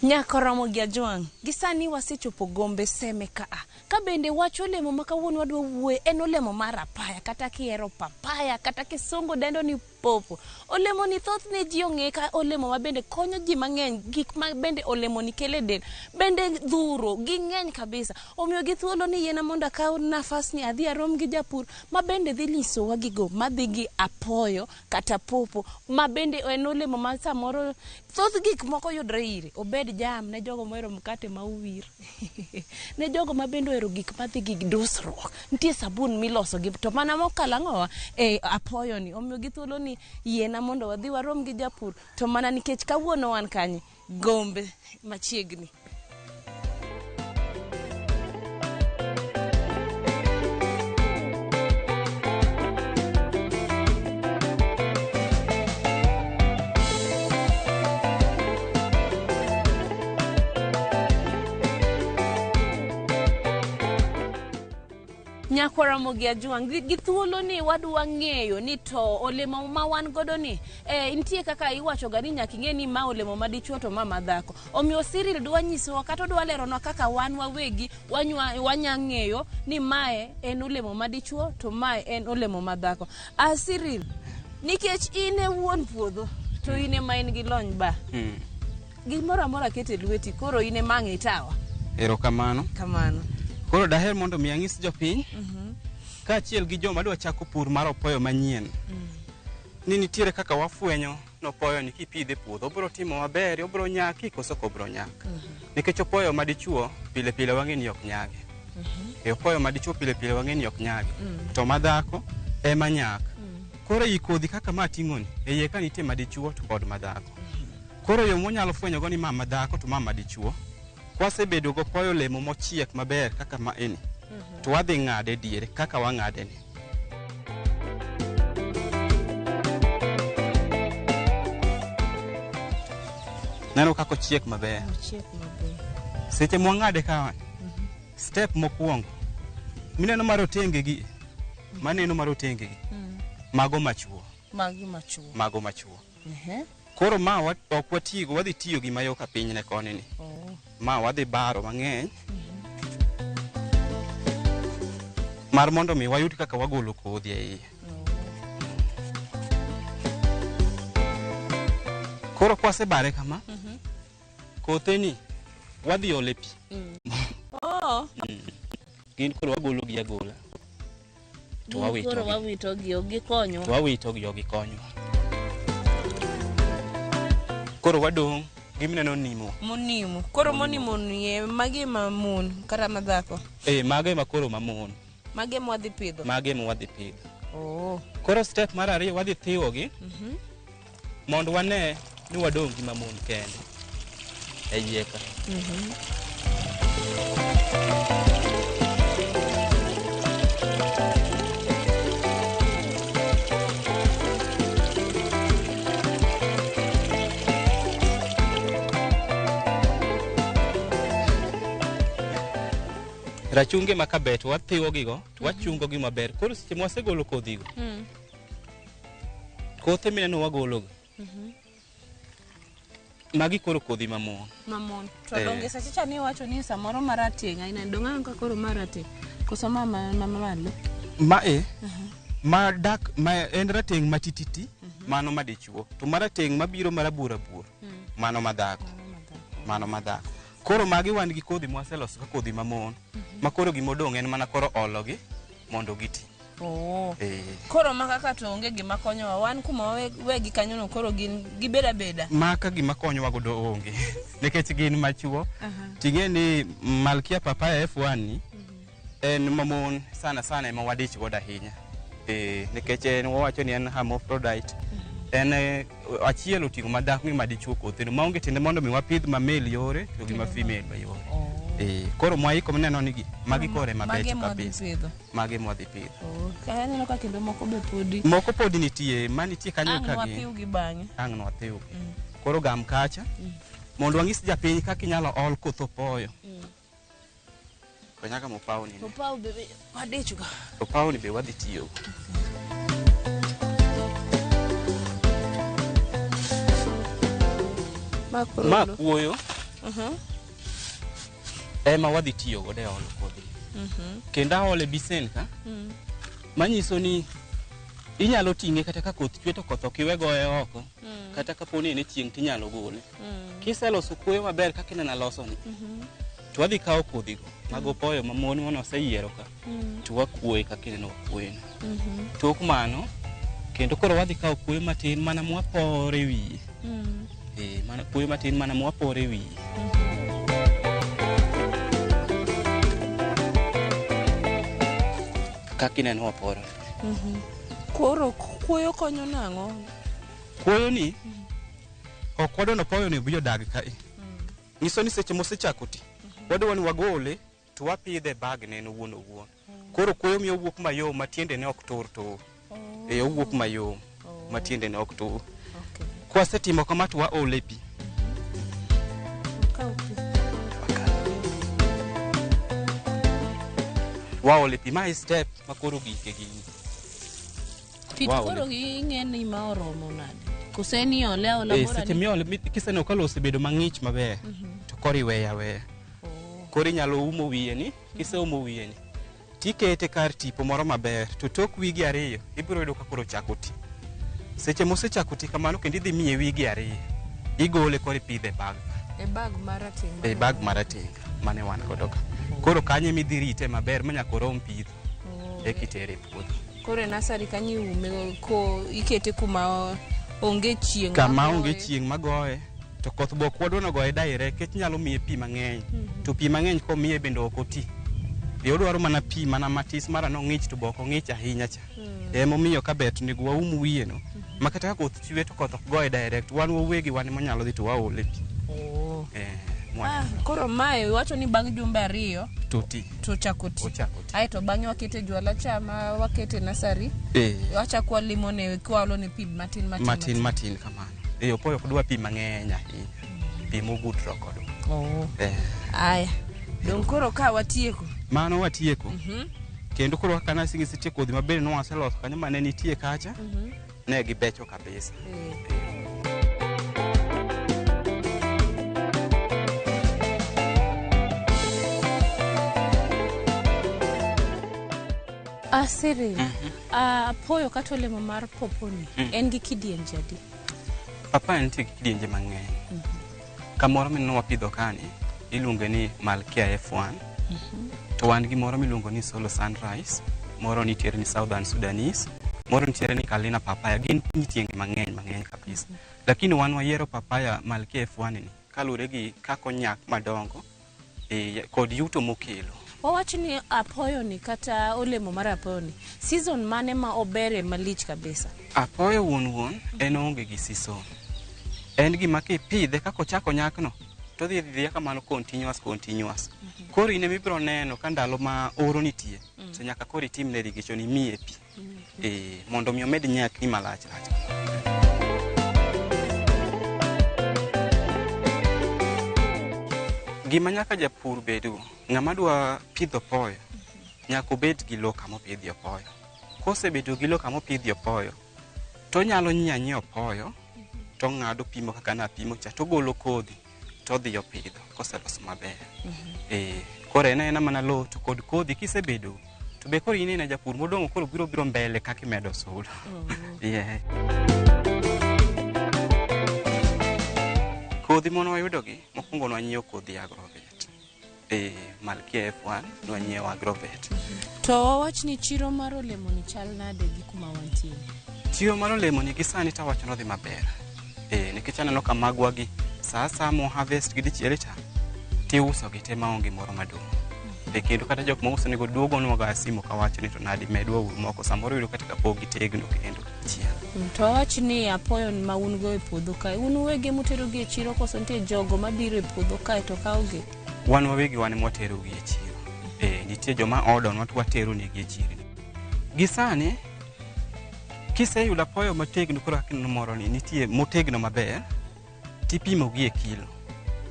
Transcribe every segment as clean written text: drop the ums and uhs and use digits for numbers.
Nyako Ramogi Ajwang', gi sani wasechopo Gombe Seme kaa. Ka bende wach olemo ma kawuono wadwa wuoye en olemo mar apaya kata kihero papaya kata kisungu dendo ni popo. Olemo ni thothne ji ong'eye ka olemo ma bende konyo ji mang'eny, gik ma bende olemo ni kelo e del bende dhuro, ging'eny kabisa. Omiyo gi thuolo ni yiena mondo akaw nafas ni adhi arom gi japur ma bende dhi nyisowa gigo madhi gi apoyo kata popo ma bende en olemo ma samoro thoth gik moko yudre ire, obed jam ne jogo mohero mkate ma owir ne jogo ma bende ohero gik madhi gi dusruok. Nitie sabun miloso gi to mana mokalo ang'owa e apoyo ni. Omiyo gi thuolo ni yiena mondo wadhi warom gi japur to mana nikech kawuono wan kanye Gombe machiegni. Nyakwa Ramogi Ajwang', gi thuolo ni wadwa ng'eyo ni to olemo ma wan godo ni nitie kaka iwacho ga ni nyaka ing'e ni ma olemo ma dichuo to ma madhako. Omiyo Cyril dwa nyisowa kata odwa leronwa kaka wan wawegi wanya ng'eyo ni mae en olemo ma dichuo to mae en olemo ma dhako. A Cyril, nikech in e wuon puodho to in ema in gi lony ba. Gimoro amora kete lweti koro in ema ang' itawa. Erokamano. Kamano. Koro daher mondo mi ang'is jopiny kaachiel gi joma dwa chako pur mar opoyo manyien ni nitiere kaka wafwenyo ni opoyo ni kipidhe e puodho obiro timo maber, obiro nyaki koso ok obiro nyak. Nikech opoyo madichuo pile pile wang'e ni ok nyagi. E opoyo madichuo pile pile wang'e ni ok nyagi. To madhako ema nyak. Koro ei kodhi kaka ma ating'oni, e iye ka nitie madichuo to kod madhako. Koro yo mwanyalo fwenyogo ni ma madhako to ma madichuo, kwasebedo gopoyo olemo mochiek maber kaka maeni, to wadhi ng'ade diere kaka wang'ade ni. Neno kaka ochiek maber. Ochiek maber. Seche mwang'ade ka, step mokwongo, mineno marotenge gi, maneno marotenge gi, mago machuo. Magi machuo. Mago machuo. Koro ma ok watigo, wadhi tiyo gi mayoka piny ne koni ni. Ma wadhi baro mang'eny. Mar mondo mi wayud kaka wagolo kodhi e iye. Koro kwasebare kama, kothe ni wadhi ole pi. Gin koro wagolo gi agola. To wawito Koro gi. wawito gi, ok gikonywa. To wawito gi, ok gikonywa. Koro wadong' gi mineno nimo. Monimo. Koro monimo ni e magi ma mon kata madhako. Mago ema koro ma mon. Magi ema wadhi pidho. Mago ema wadhi pidho. Koro step mar ariyo wadhi thiwo gi mondo wane ni wadong' gi mamon kende e iye ka. Rachungi ma kabet wathiwo gigo to wachungo gi maber. Koro seche mwasegolo kodhigo, kothe mineno wagologo, magi koro kodhi mamon. Mamon. To donge sacha cha ni iwacho ni samoro marateng' aina donge aneno ka koro marateng' koso ma malo? Ma e, ma dak, ma en rateng' matititi, mano madichuo. To marateng' mabiro marabor rabor, mano madhako. Mano madhako. Koro magi wan gi kodhi mwaseloso ka kodhi mamon, ma koro gimodong' en mana koro ologi mondo giti. Koro ma kaka to onge gima konyowa, wan kuma wegi kanyono koro gin gibed abeda. Maka gima konyowa godo onge, nikech gin machuo. Ting'e ni Malkia Papaya F1 ni en mamon sana sana ema wadich godo ahinya. Nikech en wawacho ni en hermaphrodite. En achiel oting'o madhako gi madichuo kotheno maonge tiende mondo mi wapidh ma male yore to gi ma female ma yore. Koro mwaiko mineno ni gi, magi koro ema Magi becho ema wadhi kabisa. pidho. Magi ema wadhi pidho. Ka aneno ka kendo moko be podi. Moko podi nitie, ma nitie kanyo Ang' ka gi. nwathiw gi bang'e. Ang' nwathiw. Koro gam kacha. Mondo wang'is japiny kaka inyalo ol koth opoyo. Konya kama opaw ni. Opaw be wadich go. Opaw ni be wadhi tiyo go. Ma koro Ma lo. kuoyo. Ema wadhi tiyo godo e olo kodhi. Kendo aole bisen ka, manyiso ni inyalo ting'e kata ka koth chwe to koth ok iwe goye oko, kata kapo ni en e chieng' tinyalo gole. Kiseloso kuoyo maber kaka ineno aloso ni, to wadhi kawo kodhigo mag opoyo ma mon mane oseyiero ka, to wakuoye kaka ineno wakuoye no. Tok mano, kendo koro wadhi kawo kuoyo matin mana mwaporo e wiye. Mana kuoyo matin mana mwaporo e wiye. Kaka ineno waporo. Koro kuoyo konyo nang'o? Kuoyo ni, ok wadwa ni opoyo ni obi odag kae. Nyiso ni seche mosechako ti, wadwa ni wagole to wapidhe e bag ne en owuon owuon. Koro kuoyo miyo owuok mayom ma tiende ne ok tur tur. Owuok mayom ma tiende ne ok tur. Kwasetimo kama to waole pi. Waole pi. Ma e step ma koro gike gini. Pi Waole koro pi. ing'e ni ma oromo nade? Kose ni ole aola bora Seche ni- miole, kiseneno ka lowo osebedo mang'ich maber, to koro iweye aweya. Koro inyalo umo wiye ni, kiseumo wiye ni, tikete kar tipo moro maber, to tok wigi ariyo, ibiro yudo ka koro ochako ti. Seche mosechako ti kamano, kendo idhi miye wigi ariyo, igole koro ipidhe e bag. E bag marateng'. E bag marateng' mane wan godo ka. Koro kanyo ema idhi rite maber ma nyaka orom pitho, eka itere e puodho. Koro e nursery kanyo iume ko ikete kuma onge chieng' Kama magoye. onge chieng' magoye, to koth be ok wadwa nogoye direct, nikech nyalo miye pi mang'eny. To pi mang'eny komiye bende ok oti. Odwaro mana pi mana matis mara nong'ich to be ok ong'ich ahinya cha. Emomiyo ka ber to onego waum wiye no. Ma kata ka koth chwe to koth ok goye direct, wan wawegi wan ema onyalo dhi to waole pi. Koro mae wacho ni bang' jumbe ariyo To ti. to ochako ti. Ochako ti. Aeto bang'e wakete jwala cha ma wakete nursery. Wachako walimone kwalone pi matin matin Matin matin kamano. Opoyo ok dwa pi mang'eny ahinya. Pi mogudro kodwa. Aya. Dong' koro ka watieko. Mano watieko. Kendo koro kaka nasingisi nitie kodhi maber ne waseloso kanyo mane nitie kacha. Ne gibecho kabisa. Cyril, apoyo kata olemo mar poponi, en gi kidienje adi? Papa nitie gi kidienje mang'eny. Kamoro mineno wapidho kani, iluonge ni Malkia F1. To wan gi moro miluongo ni Solo Sunrise, moro nitiere ni Southern Sudanese, moro nitiere ni Kalina Papaya. Gin tienge mang'eny mang'eny kabisa. Lakini wan wayiero papaya Malkia F1 ni kaluwore gi kaka onyak madongo, kod yuto mokelo. Wawach ni apoyo ni kata olemo mar apoyo ni, season mane ma obere malich kabisa? Apoyo wuon wuon en onge gi season. En gima kipidhe kaka ochako nyakno, to odhi adhiya kamano continuous, continuous. Koro in ema ibiro neno ka ndalo ma oro nitie, to nyaka koro itimne irrigation, imiye pi. Mondo mi omed nyakni malach lach. Gima nyaka japur bedgo, ng'ama dwa pidho opoyo, nyaka obed gi lowo kama opidhie opoyo. Kosebedo gi lowo kama opidhie opoyo, to onyalo nyiewo anyiewa opoyo, to ong'ado pimo kaka napimo cha, to ogolo kodhi, to odhi opidho koseloso maber. Koro en aena mana lowo to kod kodhi kisebedo, to be koro in ena japur modong' koro biro biro mbele kaka imedo sudo. Kodhi mane wayudogi, mokwongo ne wanyiewo kodhi Agrovet. Malkia F1 ne wanyiewo Agrovet. To wawach ni chiro mar olemo ni chal nade gi kuma wantie? Chiro mar olemo ni gi sani tawacho ni odhi maber. Nikech aneno ka magwa gi sa asaya mo harvest gi dichiel cha, tiuso gi te maonge moro maduong'. Kendo kata jok mauso nego duogonwa ga simu kawacho ni to nadi medwa uru moko, samoro yudo kata kapok gitegno kendo chiel. To wawach ni apoyo ma un go e puodho kae, un uwegi mutero gi e chiro koso nitie jogo mabiro e puodho kae to kawo gi? Wan wawegi wan ema watero gi e chiro. Nitie joma odonwa to watero negi e chirni. Gi sani, kiseyudo apoyo motegno koro kaka ineno moro ni, nitie motegno maber, tipimo gi e kilo.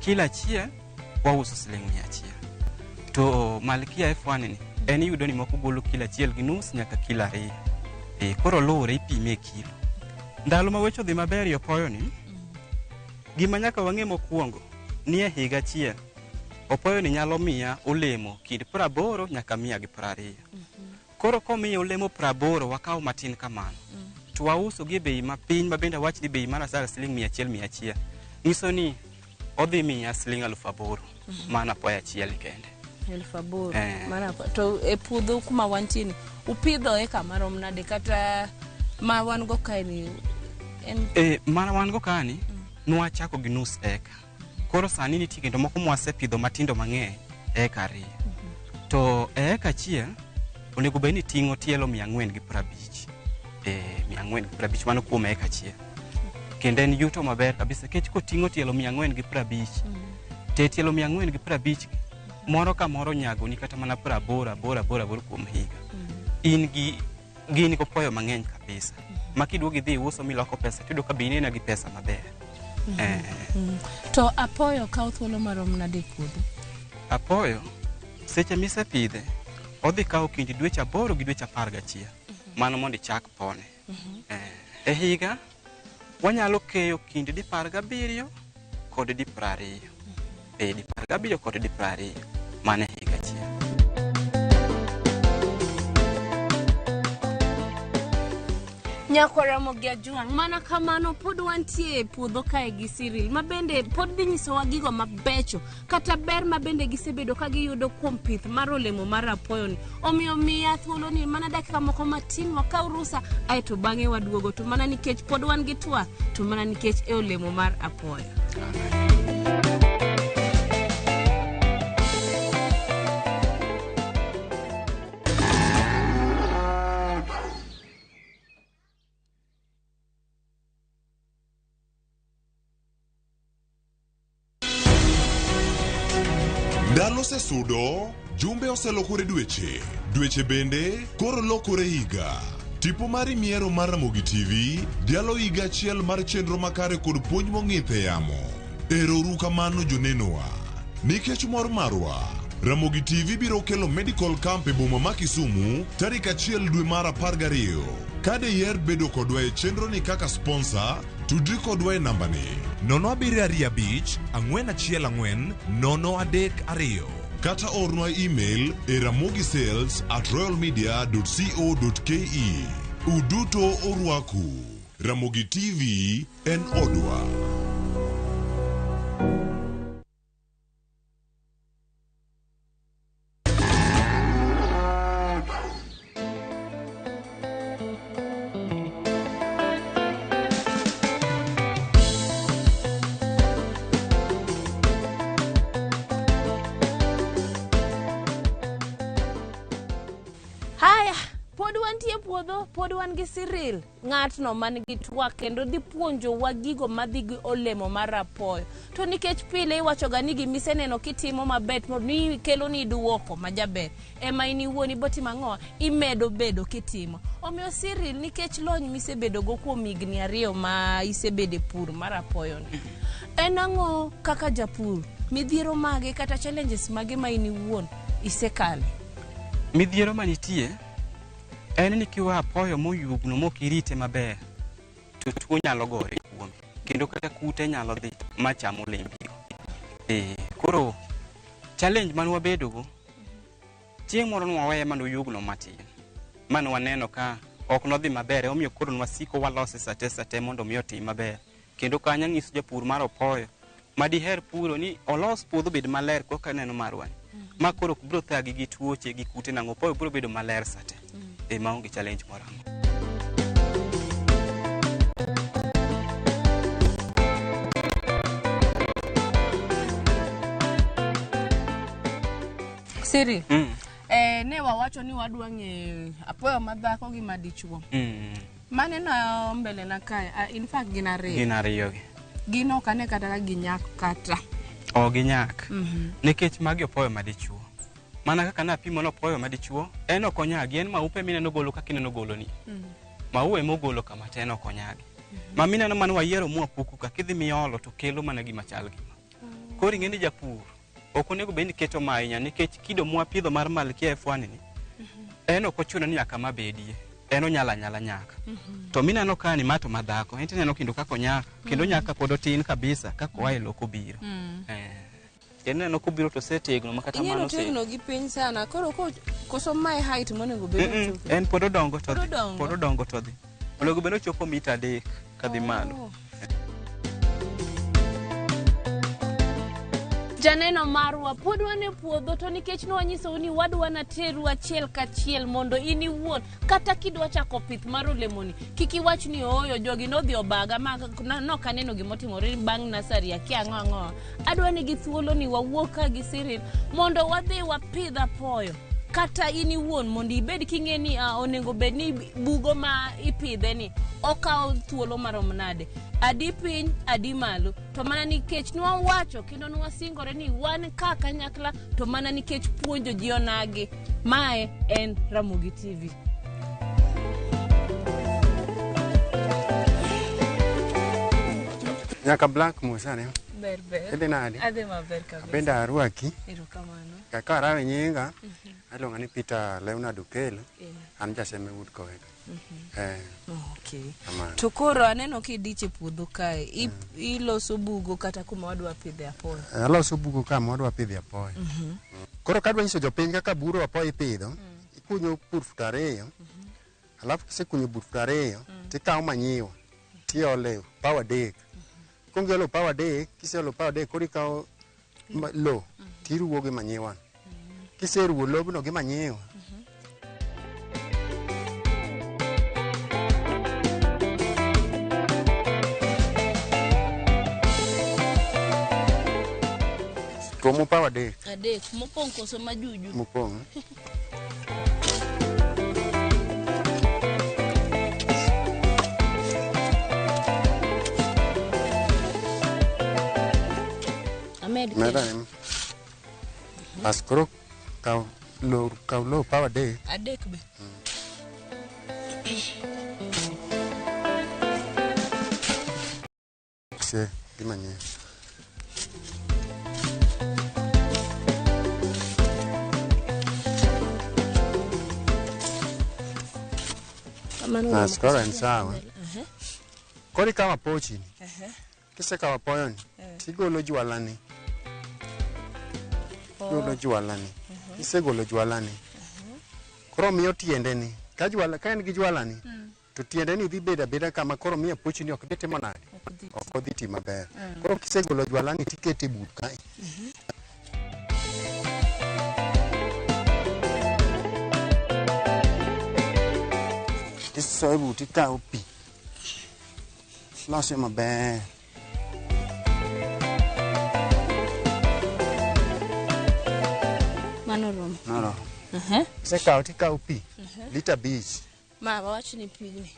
Kilo achiel wauso siling mia achiel. To Malkia F1 ni, en iyudo ni moko golo kilo achiel gi nus nyaka kilo ariyo. Koro luwore ipime e kilo. Ndalo ma weche odhi maber e opoyo ni, gima nyaka wang'e mokwongo, ni e higa achiel opoyo ni nyalo miya olemo kind 80 nyaka 120. Koro komiya olemo 80 wakaw matin kamano. To wauso gi e bei mapiny ma bende awach ni bei mar asara siling 100 100. Nyiso ni odhi miya siling 8,000 mana apoyo achiel kende. 8,000 mana to e puodho kuma wantie ni upidho eka marom nade kata ma wan go kae ni en mana wan go kani nwachako gi nus eka. Koro sani nitie kendo moko mwasepidho matindo mang'eny eka 2. To e eka achiel onego bed ni ting'o tielo 450. 450 mano kuom eka achiel. Kendo en yuto maber kabisa nikech koting'o tielo 450 te tielo 450 moro ka moro nyagoni kata mana 80 8 8 kuom higa. In gi gin gopoyo mang'eny kabisa. Ma kiduogo idhi iuso miloko pesa tiyudo ka be inena gi pesa maber. To apoyo kawo thuolo marom nade e puodho? Apoyo seche misepidhe odhi kawo kind dweche 8 gi dweche 11 mano mondo ichak pone. E higa wanyalo keyo kind 17 kod 20. 17 kod 20 mano e higa achiel. Nyakwa Ramogi Ajwang', mana kamano pod wantie e puodho kae gi Cyril ma bende pod dhi nyisowa gigo mabecho kata ber ma bende gisebedo ka giyudo kuom pith mar olemo mar apoyo ni. Omiyo miya thuolo ni mana dakika moko matin wakaw rusa aeto bang'e waduogo, to mana nikech pod wan gi twak, to mana nikech e olemo mar apoyo. Ndalo osesudo, jumbe oselokore dweche, dweche bende koro lokore higa. Tipo mari miero mar Ramogi TV dhialo higa achiel mar chenro makare kod puonj mong'ith e yamo. Ero uru kamano jonenowa. Nikech mor marwa, Ramogi TV biro kelo medical camp e boma ma Kisumu tarik 1 dwe mar 12. Ka diher bedo kodwa e chenro ni kaka sponsor, tudri kodwa e namba ni 0725 414 032 kata ornwa email e ramogisales@royalmedia.co.ke. Uduto orwaku. Ramogi TV en odwa. Haya, pod wantie puodho, pod wan gi Cyril, ng'atno man gi twak kendo dhi puonjowa gigo madhi gi olemo mar apoyo. To nikech pile iwachoga ni gimiseneno kitimo maber ni kelo ni duoko majaber, ema in iwuon ibotimo ang'o? Imedo bedo kitimo. Omiyo Cyril, nikech lony misebedogo kuom higni 2 ma isebedo e pur mar apoyo ni, en ang'o kaka japur, midhiero mage kata challenges mage ma in iwuon isekale? Midhiero manitie en ni kiwe apoyo moyugno mok irite maber to tuo nyalo gore kuome kendo kata kute nyalo dhi macham olembigo. Koro challenge mane wabedogo, chieng' moro nwaweye manoyugno matin mane waneno ka ok nodhi maber, emomiyo koro nwasiko walose sate sate mondo mi otim maber. Kendo kanyo ang'iso japur mar apoyo ma diher puro ni olos puodho obed maler kaka aneno marwa ni. Ma koro ok biro thagi gi tuoche gi kute nang'o, apoyo biro bedo maler sate. Maonge challenge moro amora. Cyril, ne wawacho ni wadwa ng'eyo apoyo madhako gi madichuo. Maneno mbele na kae, in fact gin ariyo. Gin ariyo gi. Gin ok ane kata ka ginyak kata. Ok ginyak. Nikech magi apoyo madichuo. Mana kaka napimo ni apoyo madichuo, en ok onyagi, en maupe mineno golo kaka ineno golo ni. Maua ema ogolo kama to en ok onyagi. Ma mineno mane wayiero mwapuku ka, kidhi miolo to kelo mana gima chal gima. Koro ing'e ni japur ok onego bed ni keto ma ahinya nikech kido mwapidho mar Malkia F1 ni, en ok ochuno ni nyaka ma bedie. En onyalo anyala nyak. To mineno ka ni ma to madhako, en tineno kendo kaka onyak, kendo onyak kapod otin kabisa, kaka oa e loo kobiro. Kendo ineno kobiro to osetegno ma kata Ing'e mano ose- otegno gi piny sana. Koro koso mae height monego bed ni Mm-mm, ochopo. en pod odongo to Pod dhi. odongo? Pod odongo to dhi. Onego bed ni ochopo mita 3 kadhi malo. Oh. Janeno marwa, pod wan e puodho to nikech nwanyisou ni wadwa nateru achiel kachiel mondo in iwuon kata kidwa chako pith mar olemoni kik iwach ni ooyo jogi nodhi obaga ma nok aneno gimotimore bang' nasari akia ang'o ang'o. Adwa ni gi thuolo ni wawuok ka gi Cyril mondo wadhi wapidh apoyo kata in iwuon mondo ibed king'e ni onego bed ni bugo ma ipidhe ni okawo thuolo marom nade, adi piny adi malo. To mana nikech nwawacho kendo nwasingore ni wan ka kanyakla, to mana nikech puonjo ji onagi. Mae en Ramogi TV. Nyaka Black Musa ne. Ber ber. Idhi nade? Adhi maber kabisa. Bende arwaki. Erokamano. Kaka arawe nyinga, aluonga ni Peter Leonard Okello. An jaseme Wood Koweka. Okay. Kamano. To koro aneno kidich e puodho kae. Iloso bugo kata kuma wadwa pidhe apoyo. Aloso bugo kama wadwa pidhe apoyo. Koro kadwa nyiso jopiny kaka buro apoyo ipidho, ikunyo bur fut 2, alafu kisekunyo bur fut 2, tikawo manyiwa, tiole paw 3. Kuongo iolo paw 3, kiseolo paw 3, koro ikawo lo, tiruwo gi manyiwa. Kiseruwo lobno gi manyiwa, komo paw 3. 3 mopong' koso majuju? Mopong'. Amed Meda kendo. em. Bas koro kaw lo paw 3. 3 be. Se gi manyiwa. Kamano Bas oromo koro koso? en sawa. Koro ikawo apochini. Kisekawo apoyoni, tigolo jwalani. Igolo jwalani. Kisegolo jwalani, koro miyo tiendeni. Ka en gi jwalani, to tiendeni dhi bedo abeda kama koro miyo apochini ok dhi timo nade? Ok odhi ti maber. Koro kisegolo jwalani tikete e bur kae. Tisoye e bur tikawo pi. Lose maber. Mano oromo. Noromo. Kisekawo tikawo pi, lita 5. Ma wawach ni pigni.